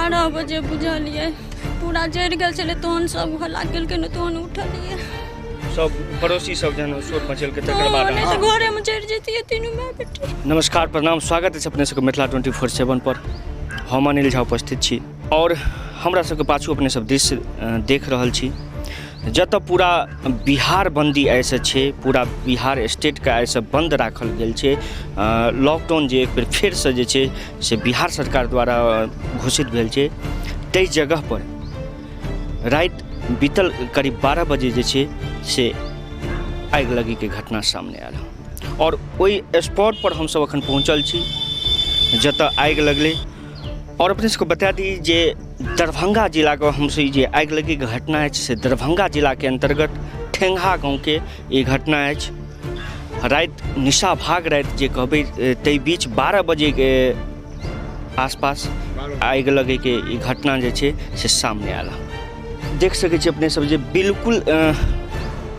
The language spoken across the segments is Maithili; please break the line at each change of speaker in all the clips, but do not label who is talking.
12 बजे बुझलियै, पूरा जरि गेल छलै। तहन सब हल्ला केलकै ने, तहन उठलियै।
सब पड़ोसी सब जहन शोर मचेलकै तकर बाद?
नहि तऽ घरेमे जरि जैतियै तीनू माय बेटी।
नमस्कार, प्रणाम, स्वागत अछि अपने सबके मिथिला 24/7 पर। हम अनिल झा उपस्थित छी और हमरा सबके पाछू अपने सब दृश्य देख रहल छी, जतऽ पूरा बिहार बन्दी आइसँ छै। पूरा बिहार स्टेटके आइसँ बन्द राखल गेल छै। लॉकडाउन जे एक बेर फेरसँ जे छै से बिहार सरकार द्वारा घोषित भेल छै, ताहि जगहपर राति बीतल करीब 12 बजे जे छै से आगि लगीके घटना सामने आयल और ओहि स्पॉट पर हमसब अखन पहुँचल छी जतऽ आगि लगलै। और अपने सबके बता दी जे दरभंगा जिलाके हमसब जे आगि लगीके घटना अछि से दरभंगा जिलाके अन्तर्गत ठेंगहा गाँवके ई घटना अछि। राति निशाभाग राति जे कहबै, ताहि बीच 12 बजेके आसपास आगि लगैके ई घटना जे छै से सामने आयल। देख सकै छी अपने सब जे बिल्कुल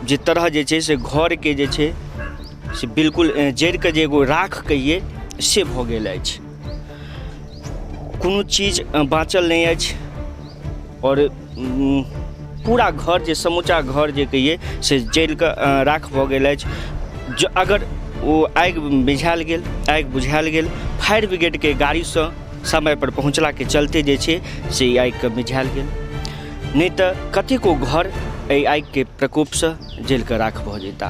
जे तरह जे छै से घरके जे छै से बिल्कुल जरिके जे एगो राख कहियै से भऽ गेल अछि। कोनो चीज बाँचल नहि अछि आओर पूरा घर जे समूचा घर जे कहियै से जलिके राख भऽ गेल अछि। जँ अगर ओ आगि बुझायल गेल, आगि बुझायल गेल फायर ब्रिगेडके गाड़ीसँ समयपर पहुँचलाके चलते जे छै से ई आगिके बुझायल गेल, नहि तऽ कतेको घर एहि आगिके प्रकोपसँ जलिके राख भऽ जेता।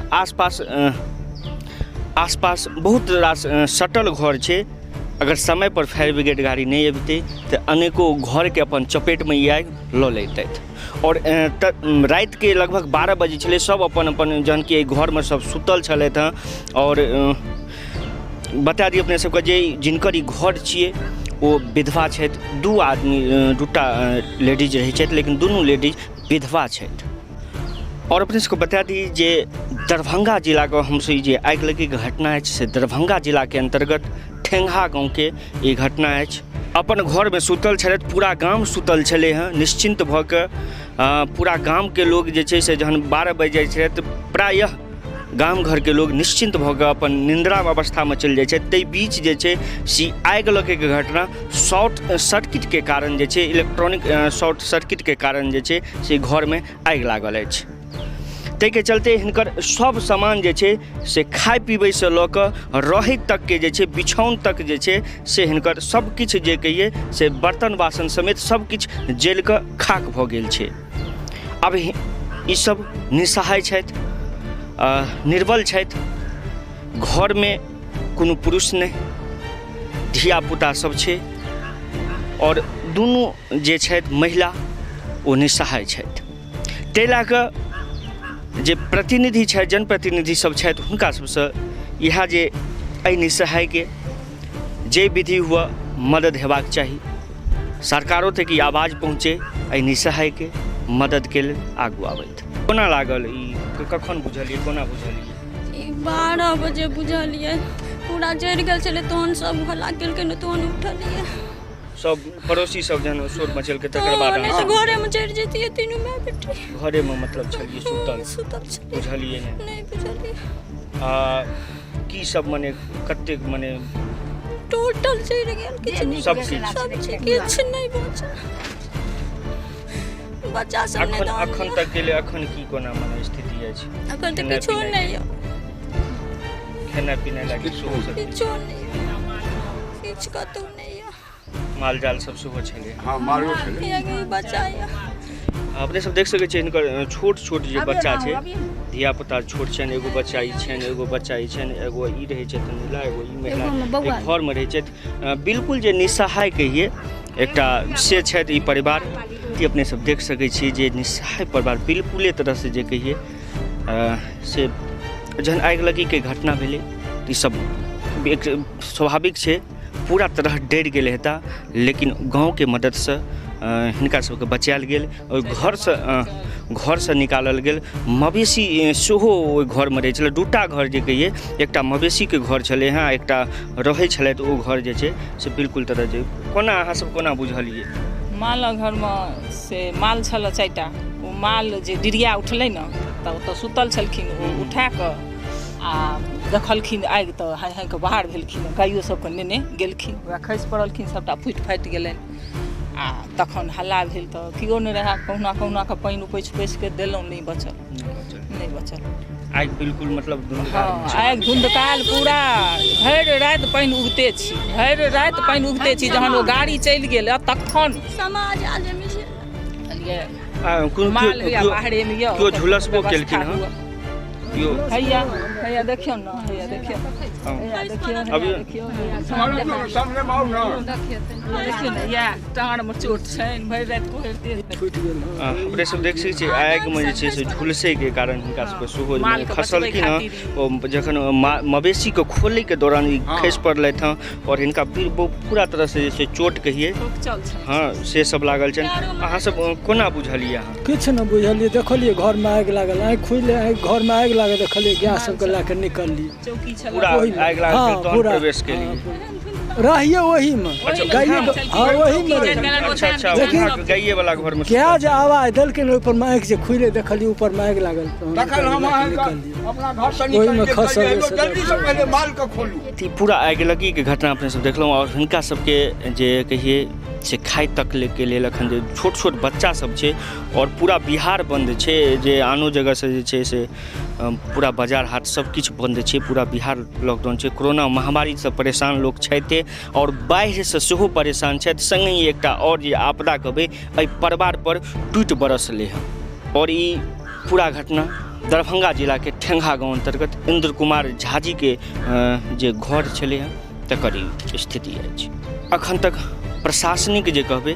आसपास बहुत रास सटल घर छै। अगर समयपर फायर ब्रिगेड गाड़ी नहि अबितै तऽ अनेको घरके अपन चपेटमे ई आगि लऽ लैतथि। आओर रातिके लगभग 12 बजे छलै, सब अपन अपन जहन कि एहि घरमे सब सुतल छलथि हँ। आओर बता दी अपने सबके जे जिनकर ई घर छियै ओ विधवा छथि। दू आदमी, दूटा लेडीज रहै छथि, लेकिन दुनू लेडीज विधवा छथि। आओर अपने सबके बता दी जे दरभंगा जिलाके हमसब ई जे आगि लगीके घटना अछि से दरभंगा जिलाके अन्तर्गत ठेंगहा गाँवके ई घटना अछि। अपन घरमे सुतल छलथि, पूरा गाम सुतल छलै हँ निश्चिन्त भऽ कऽ। पूरा गामके लोक जे छै से जहन 12 बाजि जाइ छलै तऽ प्रायः गाम घरके लोक निश्चिन्त भऽ कऽ अपन निन्द्रा अवस्थामे चलि जाइ छथि। ताहि बीच जे छै से आगि लगैके घटना शॉर्ट सर्किटके कारण जे छै, इलेक्ट्रॉनिक शॉर्ट सर्किटके कारण जे छै से घरमे आगि लागल अछि। ताहिके चलते हिनकर सब सामान जे छै से खाइ पीबैसँ लऽ कऽ रहै तकके जे छै, बिछौन तक जे छै से हिनकर सब किछु जे कहियै से बर्तन बासन समेत सब किछु जलिकऽ खाक भऽ गेल छै। आब ई सब निस्सहाय छथि, निर्बल छथि। घरमे कोनो पुरुष नहि, धियापुता सब छै आओर दुनू जे छथि महिला ओ निस्सहाय छथि। ताहि लए कऽ जे प्रतिनिधि छथि, जनप्रतिनिधि सब छथि, हुनका सबसँ इएह जे एहि निस्सहायके जे विधि हुअ मदद हेबाक चाही। सरकारो तक ई आवाज पहुँचे, एहि निस्सहायके मददके लेल आगू आबथि। कोना लागल ई, कखन बुझलियै, कोना बुझलियै?
ई 12 बजे बुझलियै, पूरा जरि गेल छलै। तहन सब हल्ला केलकै ने, तहन उठलियै।
सब पड़ोसी सब जहन शोर मचेलकै तकर बाद?
नहि तऽ घरेमे जरि जैतियै तीनू माय बेटी।
घरेमे मतलब छलियै सुतल?
सुतल छलियै।
बुझलियै नहि?
नहि बुझलियै।
आ की सब मने कतेक मने
टोटल जरि गेल, किछु नहि,
सब किछु,
सब किछु नहि बचल। बच्चा सब नहि।
अखन अखन तक के लिए अखन की कोना मने स्थिति अछि?
अखन तऽ किछो नहि यऽ।
खेनाइ पिनाइ लागि
सेहो किछो नहि, किछु कतहु नहि यऽ।
माल जाल सब सेहो छलै?
हँ, मालो छलै।
बच्चा यऽ,
अपने सब देख सकै छियै हिनकर छोट छोट जे बच्चा छै, धिया पुता छोट छनि। एगो बच्चा ई छनि, एगो बच्चा ई छनि, एगो ई रहै छथि महिला, एगो ई महिला घरमे रहै छथि। बिल्कुल जे निस्सहाय कहियै एकटा से छथि ई परिवार। अपने सब देख सकै छियै जे निस्सहाय परिवार बिल्कुले तरहसँ जे कहियै से जहन आगि लगीके घटना भेलै ई सब एक स्वाभाविक छै पूरा तरह डरि गेल हेता, लेकिन गाँवके मदतिसँ हिनका सबके बचायल गेल, ओहि घरसँ घरसँ निकालल गेल। मवेशी सेहो ओहि घरमे रहै छलै। दूटा घर जे कहियै, एकटा मवेशीके घर छलै हँ, एकटा रहै छलथि। ओ घर जे छै से बिल्कुल तरह जे कोना अहाँ सब कोना बुझलियै?
माल घरमे से माल छल 4टा। ओ माल जे डिरिया उठलै ने तऽ ओतऽ सुतल छलखिन, ओ उठा कऽ आ देखलखिन आगि तऽ हाइ हाइ कऽ बाहर भेलखिन, गाइयो सबके नेने गेलखिन। वएह खसि पड़लखिन, सबटा फुटि फाटि गेलनि। आ तखन हल्ला भेल तऽ केओ नहि रहए, कहुना कहुना कऽ पानि उपछि उपछि कऽ देलहुँ, नहि बचल, नहि बचल।
आगि बिल्कुल मतलब धुंधकार।
हँ, आगि धुंधकाल पूरा। भरि राति पानि उगते छी, भरि राति पानि उगते छी। जहन ओ गाड़ी चलि गेल तखन
समाज आदमी छै।
बुझलियै?
आ, कोनो
माल होइया
केओ
बाहरेमे यऽ,
केओ
ओकर
झुलसबो
व्यवस्था
केलखिन हँ?
हुअ।
केओ
हैया हैया देखियौ ने, हैया देखियौ, हैया देखियौ, हैया
अभी-
देखियौ, हैया देखियौ ने, इएह डाँड़मे चोट छनि, भरि राति कोहरिते।
फुटि गेल हँ।
अपने सब देख सकै छी, आगिमे जे छै से झुलसैके कारण हिनका सबके सेहो
मालके
खसलखिन हँ।
बचबै खातिर।
ओ जखन मवेशीके खोलैके दौरान ई खसि पड़लथि हँ आओर हिनका पूरा तरहसँ जे छै चोट कहियै
ठोकचल छनि।
हँ, से सब लागल छनि। अहाँ सब कोना बुझलियै अहाँ?
किछु नहि बुझलियै, देखलियै घरमे आगि लागल, आँखि खुलले, आँखि घरमे आगि लागल देखलियै, गैस सबके लए कऽ निकललियै।
चौकी छल
पूरा
ओहिमे।
आगि लागल
हँ,
छल तहन
पूरा।
प्रवेश केलियै?
हँ, पूरा। रहियै ओहीमे।
अच्छा,
गाइए हँ, ओहीमे रहियै।
अच्छा अच्छा।
लेकिन-
अहाँके गाइए वाला घरमे?
गैस जे आवाज देलखिन, ओहिपर मे आँखि जे खुले देखलियै, ऊपरमे आगि लागल, तहन
तखन हम
लए कऽ
अहाँके
निकललियै।
अपना घरसँ
ओहिमे
निकलि
खसल
गेलियै,
से
जल्दीसँ पहिले मालके खोलू।
तऽ ई पूरा आगिलगीके घटना अपने सब देखलहुँ आओर हिनका सबके जे कहियै से खाइ तक के लेल एखन जे छोट छोट बच्चा सब छै आओर पूरा बिहार बन्द छै, जे आनो जगहसँ जे छै से पूरा बाजार हाट सब किछु बन्द छै, पूरा बिहार लॉकडाउन छै। कोरोना महामारीसँ परेशान लोक छथि आओर बाढ़िसँ सेहो परेशान छथि, सङ्गहि एकटा आओर जे आपदा कहबै एहि परिवारपर टूटि बरसलै हँ। आओर ई पूरा घटना दरभंगा जिलाके ठेंगा गाँव अन्तर्गत इन्द्र कुमार झाजीके जे घर छलै हँ तकर ई स्थिति अछि। अखन तक प्रशासनिक जे कहबै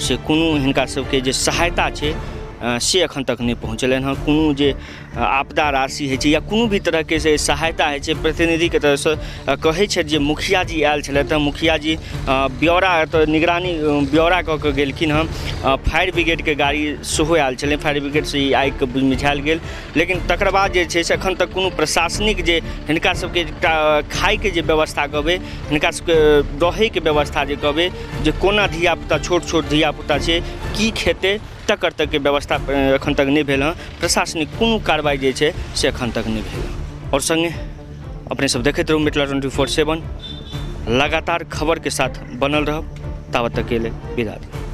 से कोनो हिनका सबके जे सहायता छै से अखन तक नहि पहुँचलनि हँ। कोनो जे आपदा राशि होइ छै या कोनो भी तरहके से सहायता होइ छै, प्रतिनिधिके तरफसँ कहै छथि जे मुखिया जी आयल छलथि हँ, मुखिया जी ब्यौरा एतऽ निगरानी ब्यौरा कऽ कऽ गेलखिन हँ, फायर ब्रिगेडके गाड़ी सेहो आयल छलै, फायर ब्रिगेडसँ ई आगिके मिझायल गेल, लेकिन तकर बाद जे छै से एखन तक कोनो प्रशासनिक जे हिनका सबके एकटा खाइके जे व्यवस्था कहबै, हिनका सबके रहैके व्यवस्था जे कहबै, जे कोना धियापुता, छोट छोट धियापुता छै, की खेतै, तकर तकके व्यवस्था एखन तक नहि भेल हँ। प्रशासनिक कोनो कार्रवाइ जे छै से एखन तक नहि भेल हँ। आओर सङ्गे अपने सब देखैत रहू मिथिला 24/7, लगातार खबरके साथ बनल रहब। ताबत तक के लेल विदा दियौ।